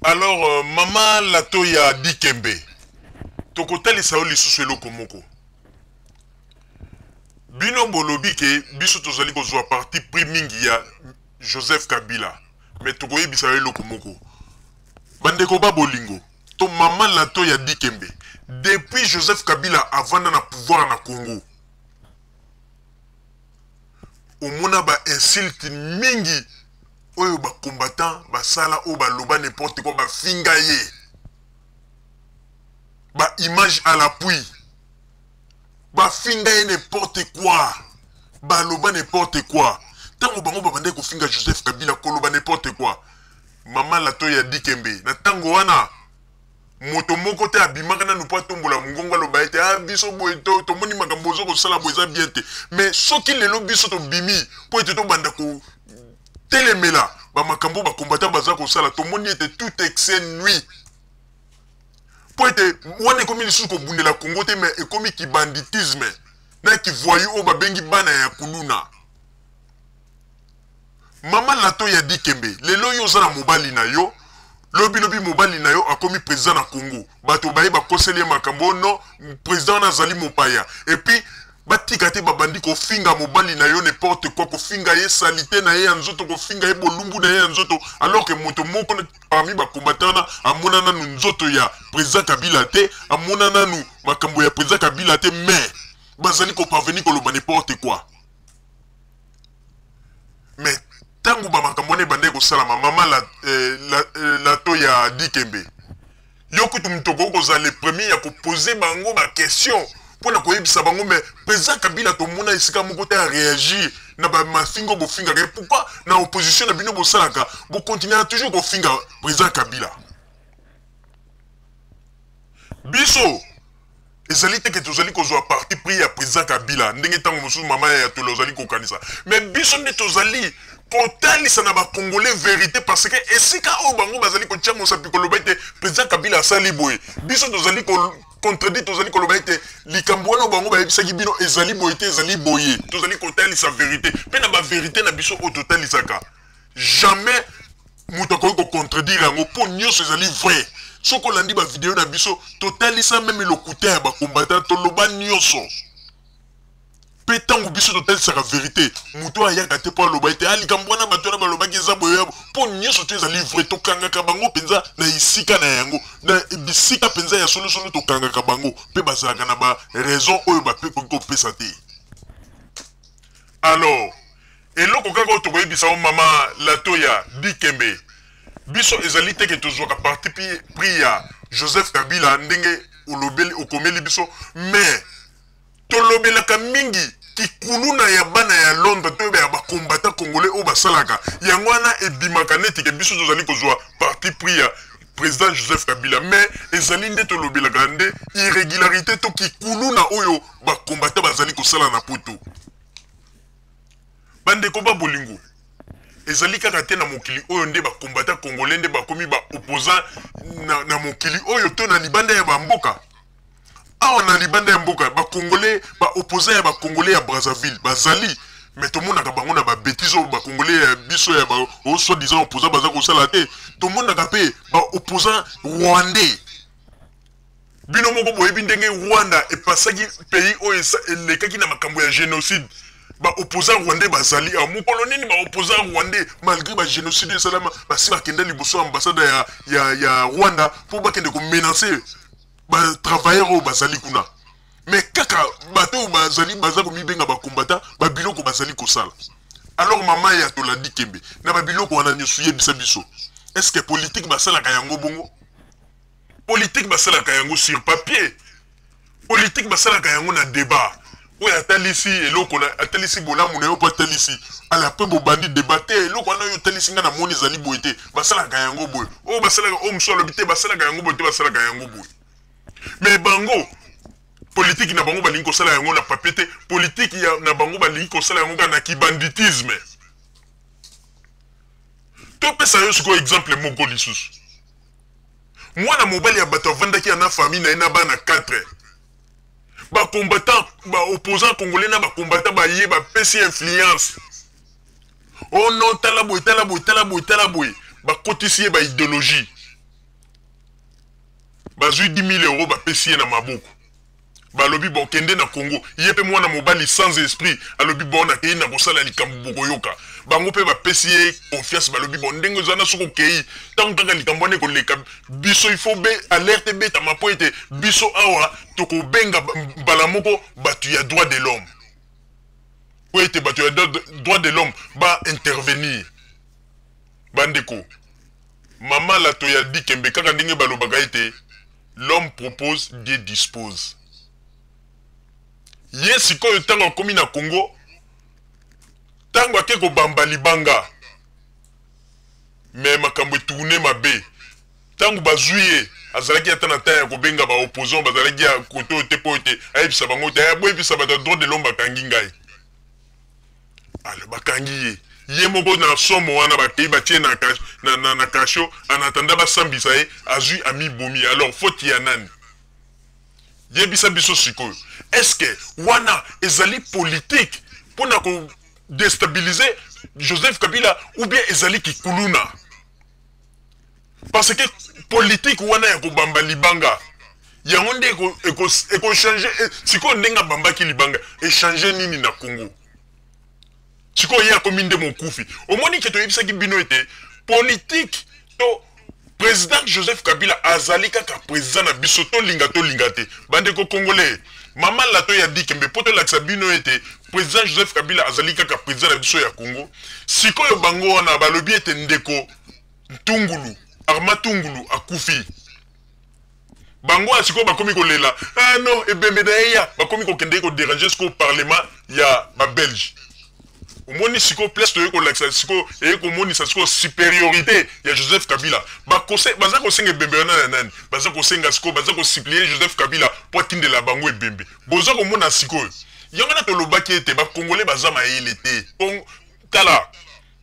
Alors mama Latoya Dikembe, tokotalisa yo lisusu eloko moko. Bino bolobi ke biso tozali kozwa parti pris mingi ya Joseph Kabila, mais tokoyebisa yo eloko moko. Bandeko ba bolingo, to mama Latoya Dikembe, depuis Joseph Kabila avanda na pouvoir na Congo, omona ba insulte mingi oyo ba combattant basala, oyo baloba n'importe quoi, bafinga ye, ba image à l'appui, bafinga ye n'importe quoi, baloba n'importe quoi. Ntango bango babandaki kofinga Joseph Kabila, koloba n'importe quoi, mama Latoya Dikembe, na ntango wana moto moko te abimaka nanu mpo atombola mongongo aloba ete ah, biso boye tomoni makambo ozo kosala boye eza bien te. Mais soki lelo biso tobimi mpo ete tobanda kotelemela bamakambo bakombata baza kosala, tomoni ete tout excès nuit, mpo ete wana ekomi lisusu kobundela Congo te, mais ekomi kibanditisme na kivoyu oyo babengi bana ya kuluna. Mama Latoya Dikembe, lelo yo oza na mobali na yo, lobi lobi mobali na yo akomi président na Congo, bato baye bakoseli ye makambo, no président wana azali mopaya, et puis batika te, babandi kofinga mobali na yo n'importe quoi, kofinga ye salité na ye ya nzoto, kofinga ye bolumbu na ye ya nzoto, alors que moto moko parmi bacombattant wana amona nanu nzoto ya président Kabila te, amona nanu makambo ya président Kabila te, mais bazali koparvenir koloba n'importe quoi. Mais ntango bamakambo wana ebandaki kosalama, mama Latoya Dikembe, yo kutu moto okoki kozala le premier ya kopose bango baquestion mpona koyebisa bango, mais président Kabila tomona esika moko te aréagir na bamafinga bofingaka ye. Pourquoi na opposition na bino bosalaka, bokontinuaka toujours kofinga président Kabila? Biso ezali te ke tozali kozwa parti pris ya président Kabila, ndenge ntango mosusu mama ya Tolo ozali kokanisa, mais biso nde tozali kotalisa na bacongolais vérité, parce que esika oyo bango bazali kotia mosapi koloba ete président Kabila asali boye, biso tozali contredire, tozali koloba ete likambo wana bango bayebisaki bino ezali boye te, ezali boye. Tozali kotalisa vérité, mpe na bavérité na biso oyo totalisaka, jamais moto akoki kocontredire yango, mpo nyonso ezali vrai. Soki olandi bavideo na biso, totalisa même lokuta ya bacombattant, toloba nyonso. Mpe ntango biso totalisaka vérité, moto ayaka te mpo aloba ete ah, likambo wana bato wana balobaki eza boye, mpo nyonso to ezali vrai. Tokangaka bango mpenza na esika na yango, na bisika mpenza ya solosolo, tokangaka bango mpe bazalaka na baraison oyo bape koki kopesa te. Alors eloko kaka oyo tokoyebisa yo, mama Latoya Dikembe, biso ezali te ke tozwaka parti pris ya Joseph Kabila ndenge olobeli, okomeli biso, mais tolobelaka mingi kikuluna ya bana ya Londres to ya bacombattant congolais oyo basalaka yango. Wana ebimaka neti ke biso tozali kozwa parti pris ya président Joseph Kabila, mais ezali nde tolobelaka nde irrégularité to kikuluna oyo bacombattant bazali kosala na Poto. Bandeko ba bolingo, ezali kaka te na mokili oyo nde bacombattant congolais nde bakomi baopposant na mokili oyo to na libanda ya bamboka. Awa na libanda ya mboka, bacongolais, baopposant ya bacongolais ya Brazzaville bazali, mais tomonaka bango na babêtises oyo bacongolais ya biso ya ba soi-disant opposant baza kosala te. Tomonaka mpe baopposant rwandais. Bino moko boyebi ndenge Rwanda epasaki pays oyo elekaki na makambo ya génocide, baopposant rwandais bazali awa. Mokolo nini baopposant rwandais, malgré bagénocide esalama, basi bakenda liboso ya ambassade ya Rwanda mpo bakende komenacer batravailleur oyo bazali kuna? Mais kaka bato oyo bazali baza komibenga bacombattant, babiloko bazali kosala. Alors mama ya Tolandi Kembe, na babiloko wana nyonso, yebisa biso, est ce que politique basalaka yango bongo? Politique basalaka yango sur papier? Politique basalaka yango na débat oyo atalisi eloko, atalisi bolamu na yo mpo atalisi ala, mpe bobandi débat te. Eloko wana oyo otalisi nga, namoni ezali boye te, basalaka yango boye. Oyo basalaka, oyo mosusu alobi te, basalaka yango boye te, basalaka yango boye. Mais bango, politike na bango balingi kosala yango na papier te. Politike na bango balingi kosala yango kaka na kibanditisme. Topesa yo sikoyo exemple moko lisusu. Mwana mobali ya bato avandaki ya na famille na ye na bana 4. Bacombattant, baopposant congolais na bacombattant baye, bapesi influence: oh non, tala boye, tala boye, tala boye, tala boye. Bakotisi ye baidéologie. Bazwi 10 000 euros, bapesi ye na maboko, balobi: "Bon, kende na Congo." Ye mpe mwana mobali sans esprit alobi: "Bon, nakei na kosala likambo bokoyoka." Bango mpe bapesi ye confiance, balobi: "Bon, ndenge eza na, soki okei, ntango kaka likambo wana ekoleka biso, il faut be alerte ebetama mpo ete biso awa tokobenga mbala moko bato ya droit de l'homme, mpo ete bato ya droit de l'homme baintervenir." Bandeko, mama Lato ya Dikembe, kaka ndenge balobaka ete "l'homme propose, Dieu dispose". Ye sikoyo, ntango akomi na Congo, ntango ake kobamba libanga, me makambo etourner mabe. Ntango bazwi ye, azalaki ata na ntango ya kobenga baopposant bazalaki ya kote oyo te, mpo ete ayebisa bango te: "Boyebisa bato ya droit de l'homme, bakangi ngai." Alors bakangi ye, ye moko na somo wana, bakei batie na cachot en attendant basambisa ye. Azwi, amibomi. Alors faute ya nani? Yebisa biso sikoyo, est-ce que wana ezali politique mpona kodéstabiliser Joseph Kabila ou bien ezali kikuluna? Parce que politique wana ya kobamba libanga, yango nde ekochanger sikoyo. Ndenge abambaki libanga, echanger nini na Congo? Sikoyo ye akomi nde mokufi. Omoni ke toyebisaki bino ete politique to président Joseph Kabila azali kaka président na biso, tolinga tolinga te. Bandeko congolais, mama Lato ya Dikembe, mpo tolakisa bino ete président Joseph Kabila azali kaka président na biso ya Congo. Sikoyo bango wana balobi ete ndeko Ntungulu, Arma Tungulu, akufi. Bango ya sikoyo bakomi kolela: "Ah non, ebembe na ye ya." Bakomi kokende kodéranger sikoyo parlement ya babelge. Omoni sikoyo place toyei kolakisa sikoyo, eye komonisa sikoyo supériorité ya Joseph Kabila. Baza kosenga ebembe wana na nani? Baza kosenga sikoyo, baza kosupplier Joseph Kabila mpo atindela bango ebembe. Boza komona sikoyo, yango wana tolobaki ete bakongolais baza mayele te. Tala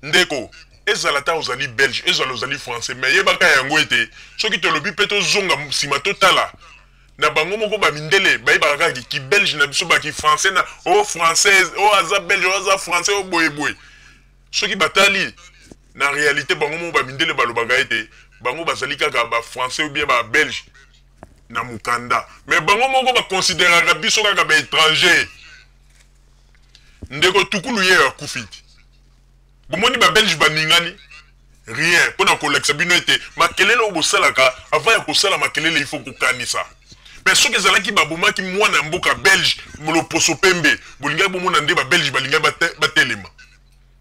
ndeko, ezala ta ozali belge, ezala ozali français, mais yebaka yango ete soki tolobi mpe tozonga nsima, totala na bango moko bamindele, bayebaka kaka ki belge na biso, baki français na o française, o aza belge, o aza français, o boyeboye. Soki batali na réalité, bango moko bamindele balobaka ete bango bazali kaka bafrançais ou bien babelge na mokanda, mais bango moko bakonsideraka biso kaka baétranger. Ndeko Tukulu ye akufi te, bomoni babelge baningani rien. Mpona kolakisa bino ete makelele oyo bosalaka, avant ya kosala makelele, il faut kokanisa. Mais soki ezalaki babomaki mwana ya mboka belge, loposo pembe, bolingaki bomona nde babelge balingaki batelema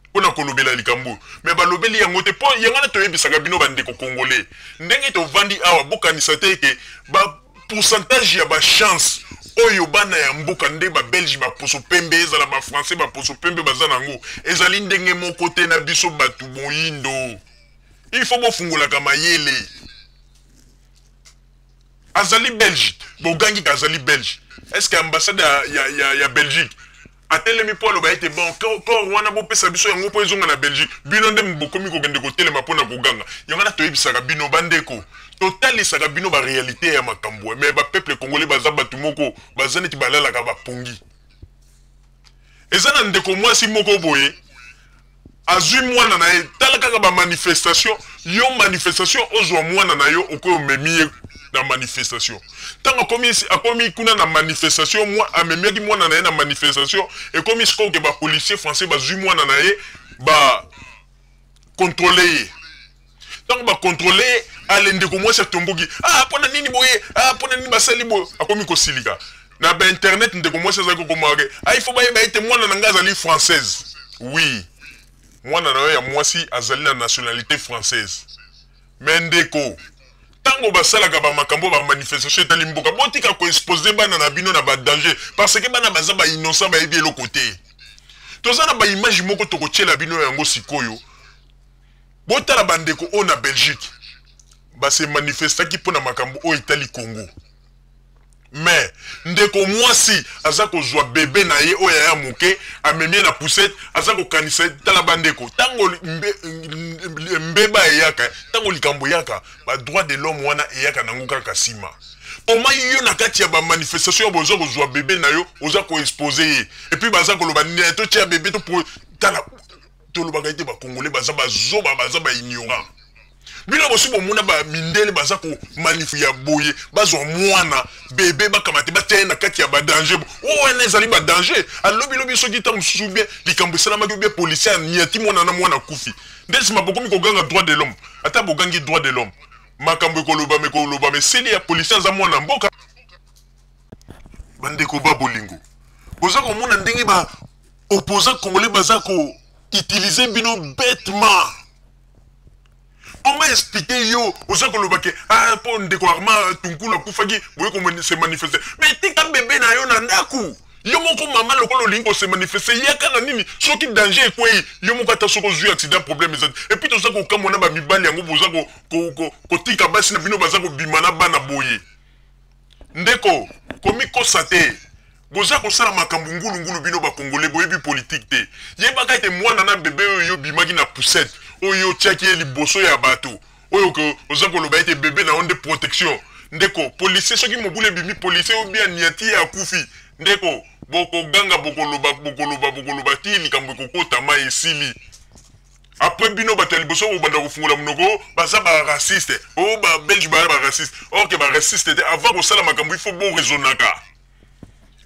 mpona kolobela likambo oyo. Mais balobeli yango te. Mpo yango wana toyebisaka bino, bandeko congolais, ndenge tovandi awa, bokanisa te eke bapourcentage ya bachance oyo bana ya mboka nde babelge baposo pembe, ezala bafrançais baposo pembe, baza nango ezali ndenge moko te na biso bato moyindo. Il faut bofungolaka mayele. Azali belge, bogangi ka azali belge. Est ce que ambassade ya Belgique atelemi mpo aloba ete: "Bon, corps wana bopesa biso yango mpo ezonga na Belgique"? Bino nde bokomi kokende kotelema mpona koganga. Yango wana toyebisaka bino, bandeko, totalisaka bino baréalité ya makambo. Mais bapeuple congolais baza bato moko baza neti balalaka bapongi. Eza na ndeko mwasi moko boye, azwi mwana na ye. Tala kaka bamanifestation, yo manifestation, ozwa mwana na yo, okoki omemi ye na manifestation. Ntango akomi kuna na manifestation, amemiaki mwana na ye na manifestation, ekomi sikoyo ke bapolicier français bazwi mwana na ye, bacontrôler ye. Ntango bacontrôler ye, ale ndeko mwasi atomboki: "Ah, mpona nini boye? Ah, mpona nini basali boye?" Akomi kosilika na bainternet. Ndeko mwasi azali kokomaka: "Ah, il faut bayeba ete mwana na ngai azali française." Oui, mwana na yo ya mwasi azali na nationalité française, mais ndeko, ntango basalaka bamakambo, bamanifestation etali mboka, botika koexposer bana na bino na badanger, parce que bana baza bainnocent, bayebi eloko te. Toza na baimage moko tokotiela bino yango sikoyo. Botala bandeko oyo na Belgique base manifestaki mpo na makambo oyo etali Congo. Mais ndeko mwasi aza kozwa bebe na ye oyo aya moke, amemi ye na poussette, aza kokanisa. Tala bandeko, ntango mbeba eyaka, ntango likambo eyaka, badroit de l'homme wana eyaka nango kaka nsima. Oma yo na kati ya bamanifestation oyo boza kozwa bebe na yo, oza koexposer ye, et puis baza koloba nini? Totia bebe to. Tala, tolobaka ete bakongolais baza bazoba, baza baignorant. Bino bosi bomona ba mindele baza ko manif ya boye, bazwa mwana bebe bakamate batia ye na kati ya ba danger. Oyo wana ezali ba danger. Alobi lobi soki ntango mosusu bien likambo esalamaki bien policier aniati mwana na mwana akufi. Nde nsima bokomi koganga droit de l'homme. Ata bogangi droit de l'homme, makambo ekolobama ekolobama esili ya policier aza mwana mboka. Bandeko ba bolingo, boza komona ndenge ba opposant congolais baza ko utiliser bino bêtement. Comment expliquer yo oza koloba ke ah po ndeko Armand Tunkulu akufaki boye ko se manifester, mais tika bebe na yo na ndaku yo moko mama lokola olingi ko se manifester, yaka na nini soki danger ekwei yo moko, ata soki ozwi accident problème eza te. Et puis toza kokamwa na bamibali yango boza kotika basi na bino baza kobima na bana boye. Ndeko, komikosa te, boza kosala makambo ngulungulu. Bino bakongole boyebi politike te. Yebaka ete mwana na bebe oyo yo bimaki na poussette, oyo otiaki ye liboso ya bato, oyo oza koloba ete bebe na yo nde protection, ndeko policier, soki mobulu ebimi, policier oyo bia niati ye akufi, ndeko bokoganga, bokoloba, bokoloba, bokoloba ti likambo ekokotama esili. Après bino bato ya liboso bobanda kofungola monoko, baza baraciste, oyo babelge baya baraciste. Or ke baraciste te. Avant kosala makambo, il faut boraisonnaka.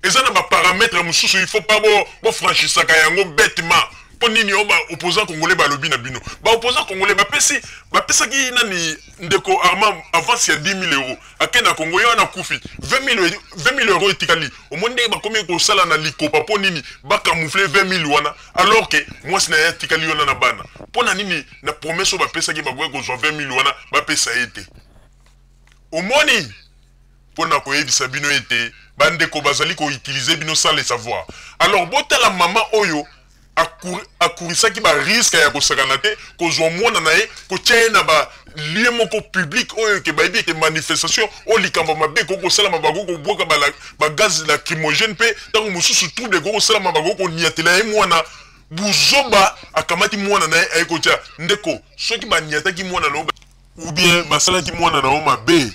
Eza na baparamètre mosusu, il faut pas bofranchisaka yango bêtement. Mpo nini oyo baopposant congolais balobi na bino? Baopposant congolais bapesi, bapesaki nani, ndeko Armand, avance ya 10 000 euros, ake na Congo, ye wana akufi, 20 000 euros etikali. Omoni ndenge bakomi kosala na likopa? Mpo nini bacamoufle 20 000 wana alors ke mwasi na ye atikali wana na bana? Mpo na nini na promesse oyo bapesaki, bakoki kozwa 20 000 wana, bapesa ye te? Omoni, mpo na koyebisa bino ete bandeko bazali koutiliser bino sans le savoir. Alors botala mama oyo akurisaki barisque ya kosakana te, kozwa mwana na ye, kotia ye na balieu moko public oyo ke bayebi ete manifestation oyo likambo mabe ekoki kosalama, bakoki kobwaka bagaz lacrymogène, mpe ntango mosusu trouble ekoki kosalama, bakoki koniatela ye mwana. Buzoba, akamati mwana na ye aye kotia. Ndeko, soki baniataki mwana na yo ou bien basalaki mwana na yo mabe,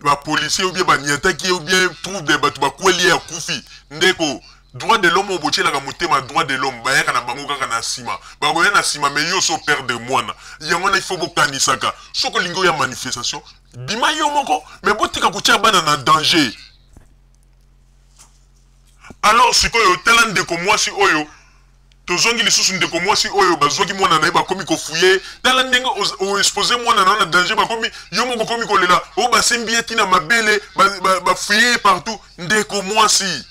bapolicier ou bien baniataki ye ou bien trouble, bato bakweli ye, akufi, ndeko, droit de l'homme oyo botielaka motema, droit de l'homme bayaka na bango kaka na nsima, bakoya na nsima, mais yo so perdre mwana. Yango wana il faut bokanisaka. Soki olingi oya manifestation, bima yo moko, mais botika kotia bana na danger. Alors sikoyo tala ndeko mwasi oyo, tozongi lisusu, ndeko mwasi oyo bazwaki mwana na ye, bakomi kofouiller. Tala ndenge oexpose mwana na yo na danger. Bakomi, yo moko okomi kolela oyo basembi ye ntina mabele, bafouiller ye partout. Ndeko mwasi,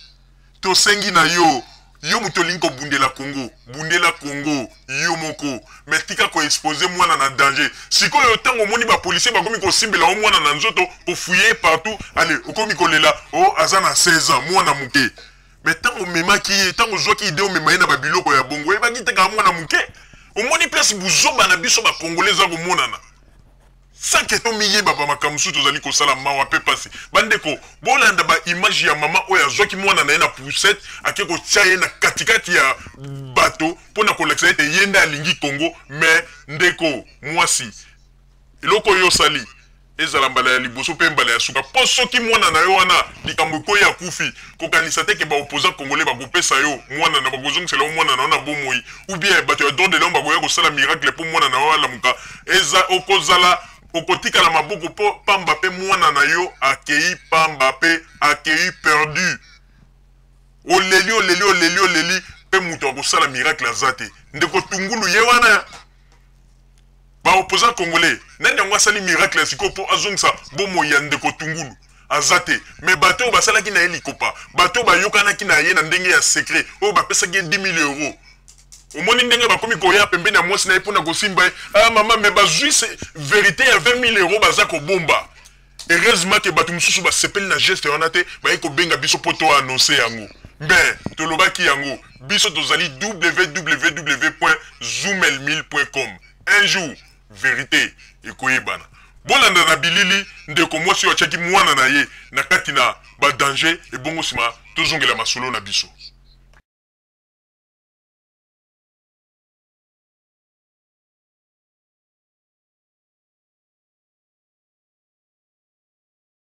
tosengi na yo, yo moto olingi kobundela Congo, bundela Congo yo moko, mais tika koexpose mwana na danger. Sikoyo ntango omoni bapolicier bakomi kosimbela o mwana na nzoto, kofouiller partout, ale okomi kolela o aza na 16 ans, mwana moke. Mais ntango omemaki ye, ntango ozwaki idée omema ye na babiloko ya bongo, oyebaki te kaka mwana moke? Omoni place buzoba na biso bakongole eza komonana sans ke tomiyeba bamakambo mosusu tozali kosala. Mawa mpe pasi. Bandeko, bolanda baimage ya mama oyo azwaki mwana na ye na poussette, ake kotia ye na katikati ya bato mpo na kolakisa ete ye nde alingi Congo. Mais ndeko mwasi, eloko oyo osali ezala mbala ya liboso mpe mbala ya suka, mpo soki mwana na yo wana likambo ekoyi, akufi, kokanisa te ke baopposant congolais bakopesa yo mwana na, bakozongisela yo mwana na yo na bomoi, ou bien bato ya droit de l'homme bakoya kosala miracle mpo mwana na yo alamuka. Eza okozala okotikala maboko mpo pamba, mpe mwana na yo akei pamba mpe akei perdu. Oleli, oleli, oleli, oleli, mpe moto akosala miracle aza te. Ndeko Tungulu ye wana, baopposant congolais, nani yango asali miracle ya sikoyo mpo azongisa bomoi ya ndeko Tungulu? Aza te. Mais bato oyo basalaki na ye likopa, bato oyo bayokanaki na ye na ndenge ya secret, oyo bapesaki ye 10 000 euros, omoni ndenge bakomi koya pembeni ya mwasi na ye mpona kosimba ye: "Ah mama." Mais bazwi vérité ya 20 000 euros baza kobomba. Heureusement ke bato mosusu basepeli na geste wana te, baye kobenga biso mpo to annonce yango. Mais tolobaki yango, biso tozali www.zoomelmil.com. Un jour vérité ekoyebana. Bolanda na bilili ndeko mwasi oyo atiaki mwana na ye na kati na badanger. Ebongo nsima tozongela masolo na biso.